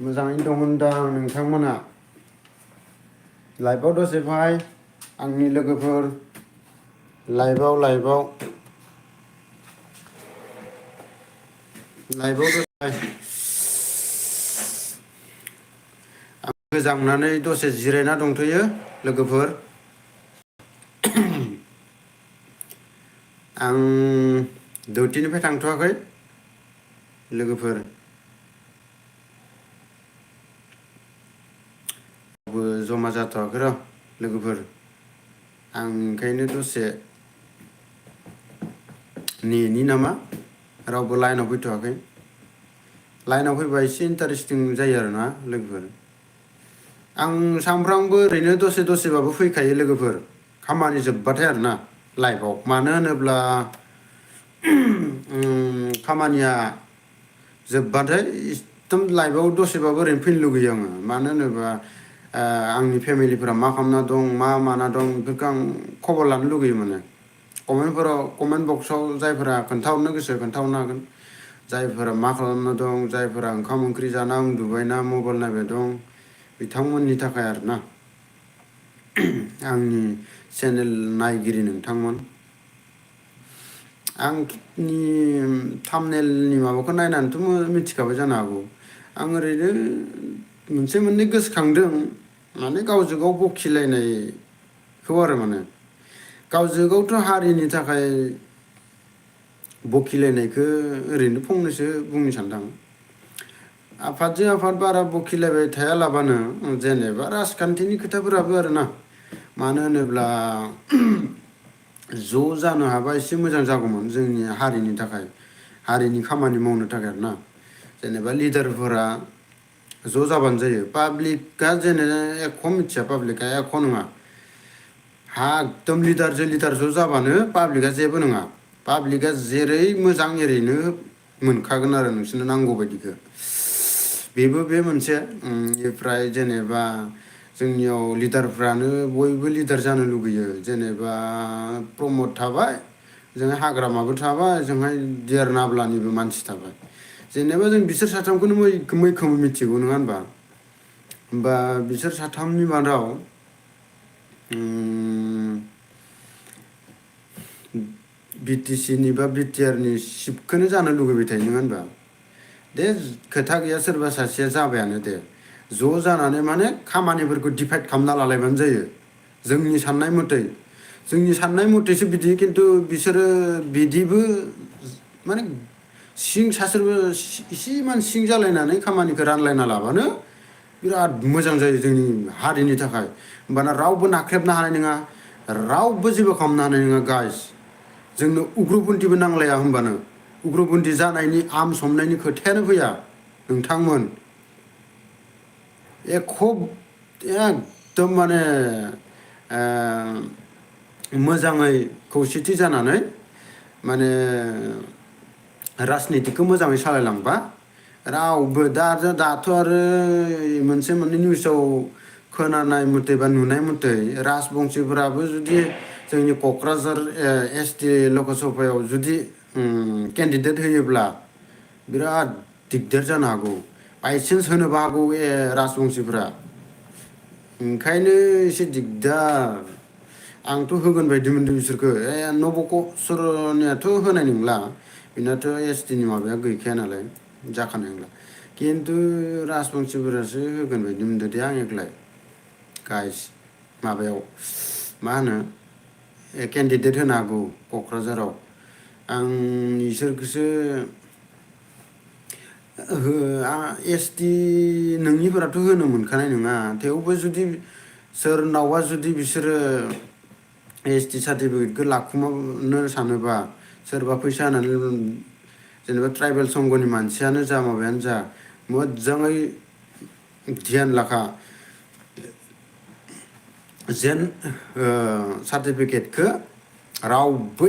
मोजाङैनो दं होनदां नोंथांमोना लाइभआव दसे फाय आंनि लोगोफोर लाइभआव दसे आं गोजांनानै दसे जिरायना दंथ'यो लोगोफोर आं डिउटिनिफ्राय थांथ'वाखै लोगोफोर जमा जाथ'वाखै र' लोगोफोर आं ओंखायनो दसे नेनि नामा रावबो लाइनाव फैथ'वाखै लाइनाव फैबा एसे इन्टारेस्टिं जायो आरोना लोगोफोर आं सानफ्रामबो ओरैनो दसेबाबो फैखायो लोगोफोर खामानि जोबबाथाय आरोना लाइफआव मानो होनोब्ला खामानिया जोबबाथाय एकदम लाइफआव दसेबाबो ओरैनो फैनो लुगैयो आङो मानो होनोबा आंनि फेमिलिफोरा मा खालामना दं मा माना दं बेफोरखौ आं खबर लानो लुगैयो माने कमेन्ट बक्सआव जायफोरा खोन्थाहरनो गोसो खोन्थाहरनो हागोन जायफोरा मा खालामना दं जायफोरा ओंखाम ओंख्रि जाना उन्दुबायना मबाइल नायबाय दं बिथांमोननि थाखाय आरोना आंनि चेनेल नायगिरि नोंथांमोन आंनि थाम्बनेलनि माबाखौ नायनानैथ' मिथिखाबाय जानो हागौ आं ओरैनो मोनसे मोननै गोसोखांदों माने गावजों गाव बखिलायनायखौ आरो माने गावजों गावथ' हारिनि थाखाय बखिलायनायखौ ओरैनो फंनैसो बुंनो सानदों आफादजों आफाद बारा बखिलायबाय थायालाबानो जेनेबा राजखान्थिनि खोथाफोराबो आरोना मानो होनोब्ला ज' जानो हाबा एसे मोजां जागौमोन जोंनि हारिनि थाखाय हारिनि खामानि मावनो थाखाय आरोना जेनेबा लिडारफोरा ज' जाबानो जायो पाब्लिकआ जेने एख' मिथिया पाब्लिकआ एख' नङा हा एकदम लिडारजों लिडार ज' जाबानो पाब्लिकआ जेबो नङा पाब्लिकआ जेरै मोजां एरैनो मोनखागोन आरो नोंसोरनो नांगौ बायदिखौ बेबो बे मोनसे बेनिफ्राय जेनेबा जोंनियाव लिडारफ्रानो बयबो लिडार जानो लुगैयो जेनेबा प्रमद थाबाय जोंहाय हाग्रामाबो थाबाय जोंहाय देरनाब्लानिबो मानसि थाबाय जेनेबा जों बिसोर साथामखौनो मैखोमै मिथिगौ नङा होनबा बिसोर साथामनि मादाव बि टि सि नि बा बि टि आर नि सिटखौनो जानो लुगैबाय थायो नङा होनबा दे खोथा गैया सोरबा सासेया जाबायानो दे ज' जानानै माने खामानिफोरखौ डिभाइड खालामना लालायबानो जायो जोंनि साननाय मथेसो बिदि खिन्थु बिसोरो बिदिबो माने सिं सासोरबो इसेमान सिं जालायनानै खामानिखौ रानलायना लाबानो बिराद मोजां जायो जोंनि हारिनि थाखाय होमबाना रावबो नाख्रेबनो हानाय नङा रावबो जेबो खालामनो हानाय नङा गाइस जोंनो उग्रपन्थिबो नांलाया होमबानो उग्रपन्थि जानायनि आम समनायनि खोथायानो फैया नोंथांमोन एकदम माने मोजाङै खौसेथि जानानै माने राजनितिखौ मोजाङै सालायलांबा रावबो दाथ' आरो मोनसे मोननै निउसाव खोनानाय मथे बा नुनाय मथे राजबंसिफोराबो जुदि जोंनि क'क्राझार एस टि लकसभायाव जुदि केन्डिडेट होयोब्ला बिराद दिगदार जानो हागौ बायसान्स होनोबो हागौ राजबंसिफ्रा ओंखायनो एसे दिगदार आंथ' होगोन बायदि मोन्दों बिसोरखौ नबकसरनियाथ' होनाय नंला बेनाथ' एस टि नि माबाया गैखाया नालाय जाखानाय नंला खिन्थु राजबंसिफोरासो होगोन बायदि मोनदों दे आं एग्लाय गाइस माबायाव मा होनो केन्डिडेट होनो हागौ क'क्राझाराव आं इसोरखौसो एस टि नोंनिफोराथ' होनो मोनखानाय नङा थेवबो जुदि सोरनावबा जुदि बिसोरो एस टि सार्टिफिकेटखौ लाखुमानो सानोबा सोरबा फैसा होनानै जेनेबा ट्राइबेल संघनि मानसियानो जा माबायानो जा मोजाङै धियान लाखा जेन सार्टिफिकेटखौ रावबो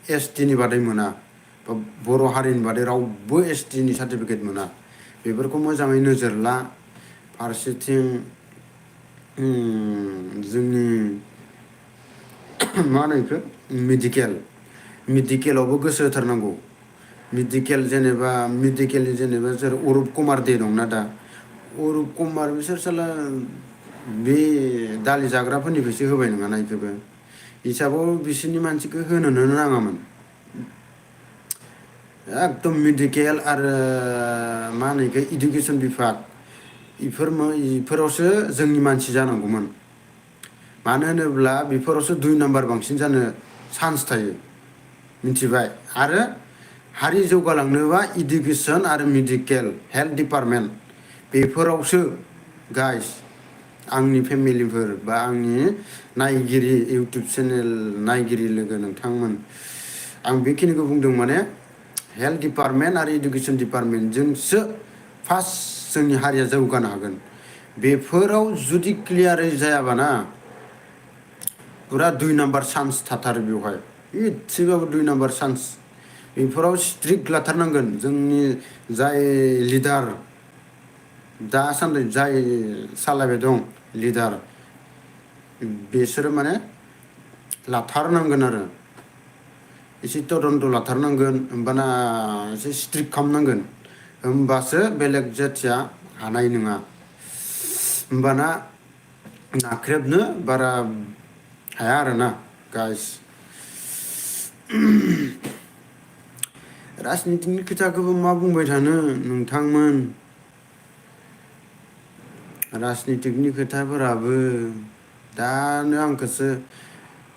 एस टि नि बादै मोना बा बर' हारिनि बादै रावबो एस टि नि सार्टिफिकेट मोना बेफोरखौ मोजाङै नोजोर ला फारसेथिं जोंनि मा होनो बेखौ मेडिकेलावबो गोसो होथारनांगौ मेडिकेलनि जेनेबा सोर अरुप कुमार दे दंना दा अरुखम आरो बिसोर साला बे दालि जाग्राफोरनिफ्रायसो होबाय नङाना इखोबो हिसाबाव बिसोरनि मानसिखौ होनोनो नाङामोन एकदम मेडिकेल आरो मा होनो इखो इडुकेसन बिभाग इफोरावसो जोंनि मानसि जानांगौमोन मानो होनोब्ला बेफोरावसो 2 नाम्बार बांसिन जानो चान्स थायो मिथिबाय आरो हारि जौगालांनोबा इडुकेसन आरो मेडिकेल हेल्थ डिपार्टमेन्ट बेफोरावसो गाइस आंनि फेमिलिफोर बा आंनि नायगिरि इउटुब चेनेल नायगिरि लोगो नोंथांमोन आं बेखिनिखौ बुंदों माने हेल्थ डिपार्टमेन्ट आरो इडुकेसन डिपार्टमेन्टजोंसो फार्स्ट जोंनि हारिया जौगानो हागोन बेफोराव जुदि क्लियारै जायाबाना पुरा 2 नाम्बार चान्स थाथारो बेवहाय एसेबाबो 2 नाम्बार चान्स बेफोराव स्ट्रिक्ट लाथारनांगोन जोंनि जाय लिडार दासान्दि जाय सालायबाय दं लिडार बिसोरो माने लाथारनांगोन आरो एसे तदन्त लाथारनांगोन होमबाना एसे स्ट्रिक्ट खालामनांगोन होमबासो बेलेग जाथिया हानाय नङा होमबाना नाख्रेबनो बारा हाया आरोना गाइस राजनितिनि खोथाखौबो मा बुंबाय थानो नोंथांमोन राजनितिकनि खोथाफोराबो दानो आंखौसो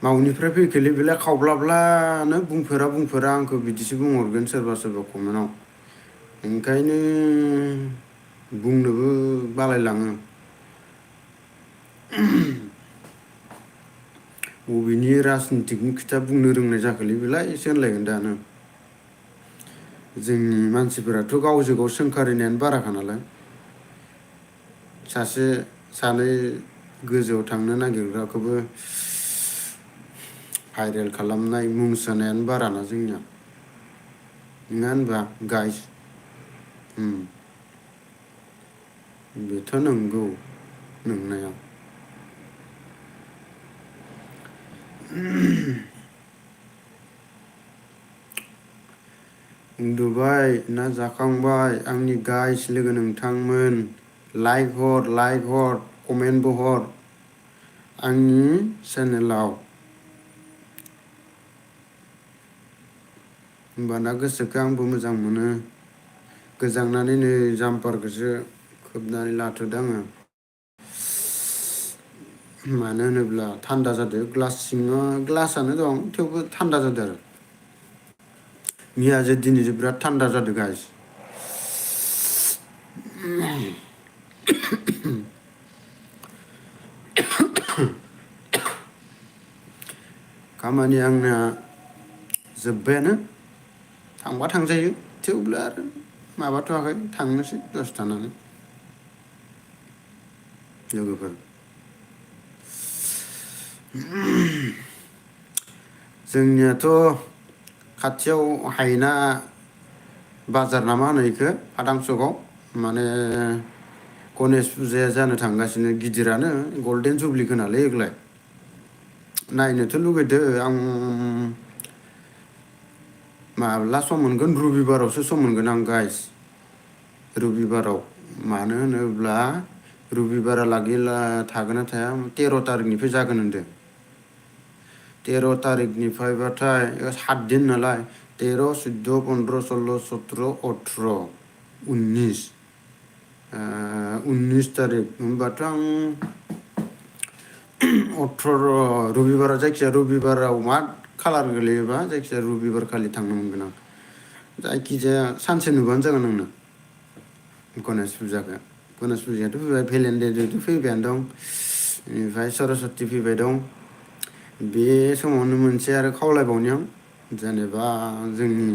मावनिफ्राय फैखोलै बेलाय खावब्लाब्लानो बुंफोरा आंखौ बिदिसो बुंहरगोन सोरबा कमेन्टआव ओंखायनो बुंनोबो बालायलाङो बबेनि राजनितिकनि खोथा बुंनो रोंनाय जाखोलै बेलाय एसे होनलायगोन दानो जोंनि मानसिफोराथ' गावजों गाव सोंखारिनायानो बाराखा नालाय सासे सानै गोजौआव थांनो नागिरग्राखौबो भाइरेल खालामनाय मुं सोनायानो बाराना जोंनिया नङा होनबा गाइस बेथ' नंगौ नंनाया उन्दुबाय ना जाखांबाय आंनि गाइस लोगो नोंथांमोन लाइक हर कमेन्टबो हर आंनि चेनेलाव होमबाना गोसोखौ आंबो मोजां मोनो गोजांनानै नै जाम्पारखौसो खोबनानै लाथ'दों आङो मानो होनोब्ला थान्दा जादों ग्लास सिङाव ग्लासानो दं थेवबो थान्दा जादों आरो मैयाजों दिनैजों बिराद थान्दा जादों गाइस खामानि आंना जोब्बायानो थांबा थांजायो थेवब्लो आरो माबाथ'वाखै थांनोसै दसे थानानै लोगोफोर जोंनियाथ' खाथियाव हायना बाजार ना मा होनो इखो आदांसकआव माने गणेश फुजाया जानो थांगासिनो गिदिरानो गल्डेन जुबलि खोनालै एग्लाय नायनोथ' लुगैदो आं माब्ला सम मोनगोन रबिबारावसो सम मोनगोन आं गाइस रबिबाराव मानो होनोब्ला रबिबारालागै थागोन ना थाया 13 तारिखनिफ्राय जागोन होनदों 13 तारिखनिफ्रायबाथाय 7 दिन नालाय 13, 14, 15, 16, 17, 18, 19 19 तारिख होमबाथ' आं 18 रबिबारा जायखिजाया रबिबाराव मा खालार गोलैयोबा जायखिजाया रबिबार खालि थांनो मोनगोन आं जायखिजाया सानसे नुबानो जागोन आंनो गणेश फुजायाथ' फैबाय भेलेन्टाइन फैबायानो दं बेनिफ्राय सरस्वती फैबाय दं बे समावनो मोनसे आरो खावलायबावनि आं जेनेबा जोंनि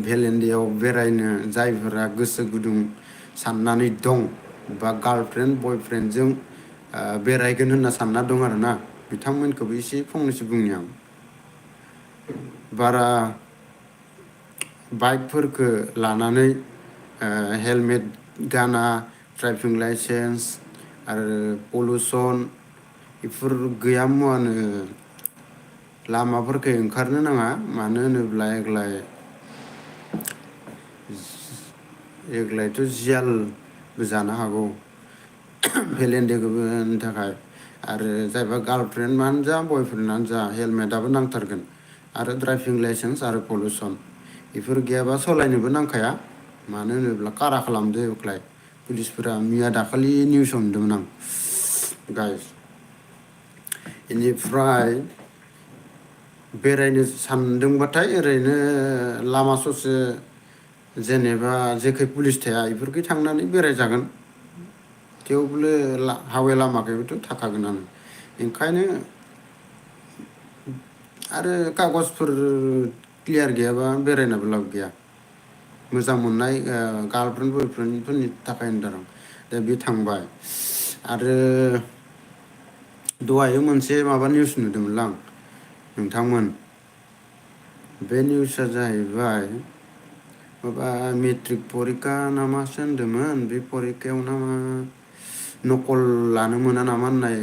भेलेन्टाइनाव बेरायनो जायफोरा गोसो गुदुं साननानै दं बा गार्लफ्रेन्ड बयफ्रेन्डजों बेरायगोन होनना सानना दं आरोना बिथांमोनखौबो एसे फंनैसो बुंनि आं बारा बाइकफोरखौ लानानै हेलमेट गाना ड्राइभिं लाइसेन्स आरो पलिउसन बेफोर गैया मुवानो लामाफोरखौ ओंखारनो नाङा मानो होनोब्ला एग्लाय एग्लायथ' जियालबो जानो हागौ भेलेन्डेगोनि थाखाय आरो जायबा गार्लफ्रेन्डआनो जा बयफ्रेन्डआनो जा हेलमेटआबो नांथारगोन आरो ड्राइभिं लाइसेन्स आरो पलिउसन बेफोर गैयाबा सालायनोबो नांखाया मानो होनोब्ला कारा खालामदो एख्लाय पुलिसफोरा मैया दाखालि निउसाव नुदोंमोन आं गाइस बेनिफ्राय बेरायनो सानदोंबाथाय ओरैनो लामा ससे जेनेबा जेखै पुलिस थाया बेफोरखै थांनानै बेरायजागोन थेवबो हाइवे लामाखैबोथ' थाखागोनानो ओंखायनो आरो कागजफोर क्लियार गैयाबा बेरायनाबो लाब गैया मोजां मोननाय गार्लफ्रेन्ड बयफ्रेन्डफोरनि थाखाय होनदों आं दा बे थांबाय आरो दहायो मोनसे माबा निउस नुदोंमोनलां नोंथांमोन बे निउसआ जाहैबाय माबा मेट्रिक परिखा ना मासो होनदोंमोन बे परिखायाव ना मा नकल लानो मोना नामा होननाय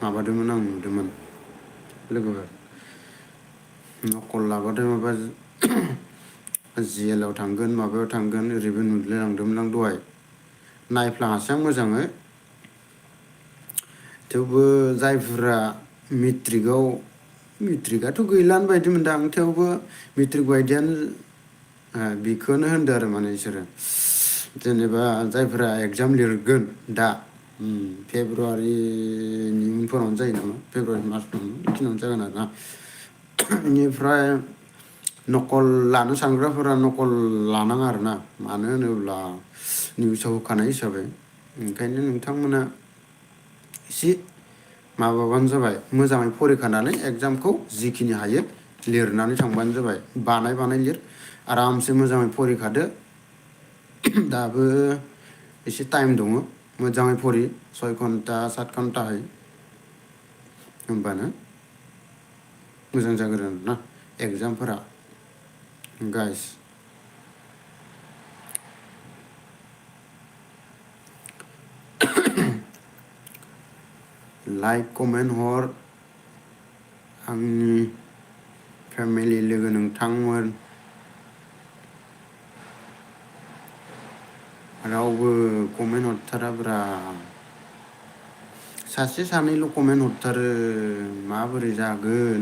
माबादोंमोन आं नुदोंमोन लोगोफोर नकल लाबाथाय माबा जिएलाव थांगोन माबायाव थांगोन ओरैबो नुलायलांदोंमोन आं दहाय नायफ्लाङासै आं मोजाङै थेवबो जायफोरा मेट्रिकआथ' गैलानो बायदि मोनदों आं थेवबो मेट्रिक बायदियानो बेखौनो होनदों आरो माने बिसोरो जेनेबा जायफोरा एगजाम लिरगोन दा फेब्रुवारिनि उनफोरावनो जायो नामा फेब्रुवारि मार्चफोरावनो बेखिनियावनो जागोन आरोना बेनिफ्राय नकल लानो सानग्राफोरा नकल लानाङा आरोना मानो होनोब्ला निउसाव होखानाय हिसाबै ओंखायनो नोंथांमोना एसे माबाबानो जाबाय मोजाङै फरायखानानै एगजामखौ जिखिनि हायो लिरनानै थांबानो जाबाय बानाय लिर आरामसे मोजाङै फरायखादो दाबो एसे टाइम दङ मोजाङै फरि 6 घन्टा 7 घन्टाहै होमबानो मोजां जागोन आरोना एगजामफोरा गाइस लाइक कमेन्ट हर आंनि फेमिलि लोगो नोंथांमोन रावबो कमेन्ट हरथाराब्रा सासे सानैल' कमेन्ट हरथारो माबोरै जागोन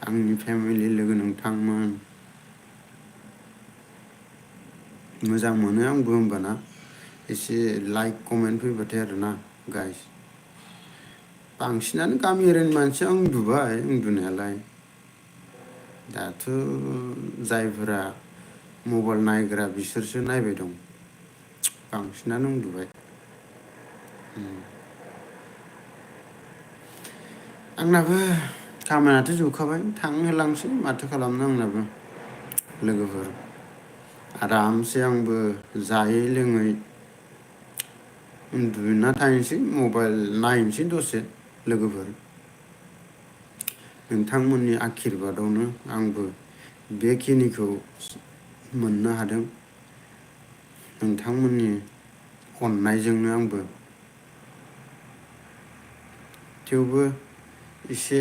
आंनि फेमिलि लोगो नोंथांमोन मोजां मोनो आंबो होमबाना एसे लाइक कमेन्ट फैबाथाय आरोना गाइस बांसिनानो गामि एरियानि मानसिया उन्दुबाय उन्दुनायालाय दाथ' जायफोरा मबाइल नायग्रा बिसोरसो नायबाय दं बांसिनानो उन्दुबाय आंनाबो खामानियाथ' जोबखाबाय थांहोलांसै माथो खालामनो आंनाबो लोगोफोर आरामसे आंबो जायै लोङै उन्दुना थाहैनोसै मबाइल नायनोसै दसे लोगोफोर नोंथांमोननि आशिर्बादावनो आंबो बेखिनिखौ मोननो हादों नोंथांमोननि अननायजोंनो आंबो थेवबो एसे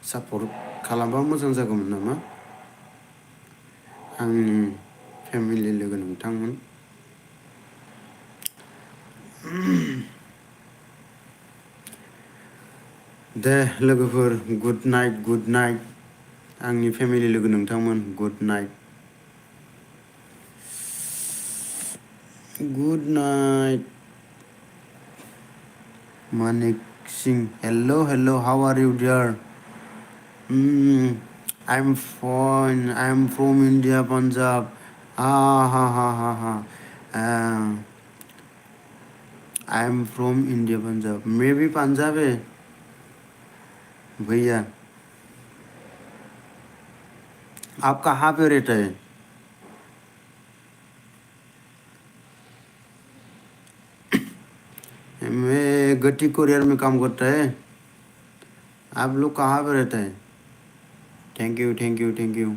सापर्ट खालामबा मोजां जागौमोन नामा आंनि फेमिलि लोगो नोंथांमोन दे लोगोफोर गुड नाइट आंनि फेमिलि लोगो नोंथांमोन good night Manik Singh hello how are you dear I'm fine I'm from India Punjab ha I'm from India Punjab maybe Punjab है भैया आप कहाँ पे रहते हैं मैं गट्टी कोरियर में काम करता है आप लोग कहाँ पे रहते हैं थैंक यू